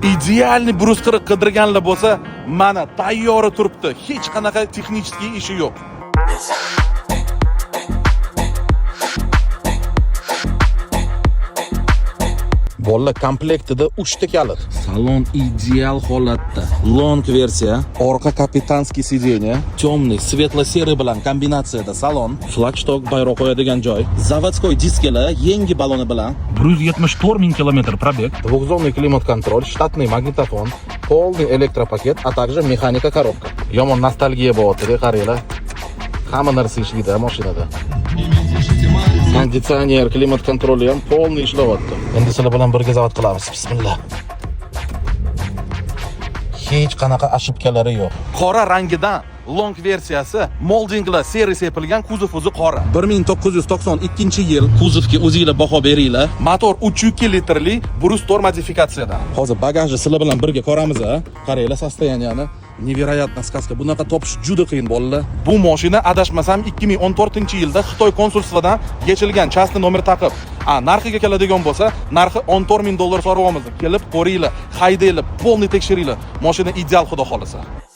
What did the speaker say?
Идеальный 140 qidirganlar bo'lsa, mana tayyori turibdi. Hech qanaqa технический ishi yo'q. Bolalar, komplektida 3 ta kalit. Salon ideal holatda. Long versiya, orqa капитанский сиденье, темный, светло-серый bilan kombinatsiyada salon, флагшток, bayroq qo'yadigan joy, заводской diskalar, yangi baloni bilan. 174 ming kilometr пробег, двухзонный климат-контроль, штатный магнитофон, полный электропакет, а также механика коробка. Yomon nostalgiya bo'lyapti, qaranglar. Hamma narsa ishlaydi mashinada. Konditsioner, климат-контроль i ham полный ishlayapti. Endi sizlar bilan birga zavod qilamiz. Bismillah. Hech qanaqa ошибка lari yo'q. Qora rangidan long versiyasi, moldinglar серый sepilgan, kuzov o'zi qora. 1992-yil, kuzovga o'zinglar baho beringlar. Motor 3.2 litrli, 104 modifikatsiyada. Hozir bagajni sizlar bilan birga ko'ramiz, a. Qaranglar состояние ni. Невероятно сказка. Bunaqa topish juda qiyin, bolalar. Bu mashina, adashmasam, 2014-yilda Xitoy konsulstvodan yechilgan, частный nomer taqib. A, narxiga keladigan bo'lsa, narxi 14 ming dollar so'rayapmiz. Kelib ko'ringlar, haydanglar, полный tekshiringlar. Mashina ideal, xudo xolasa.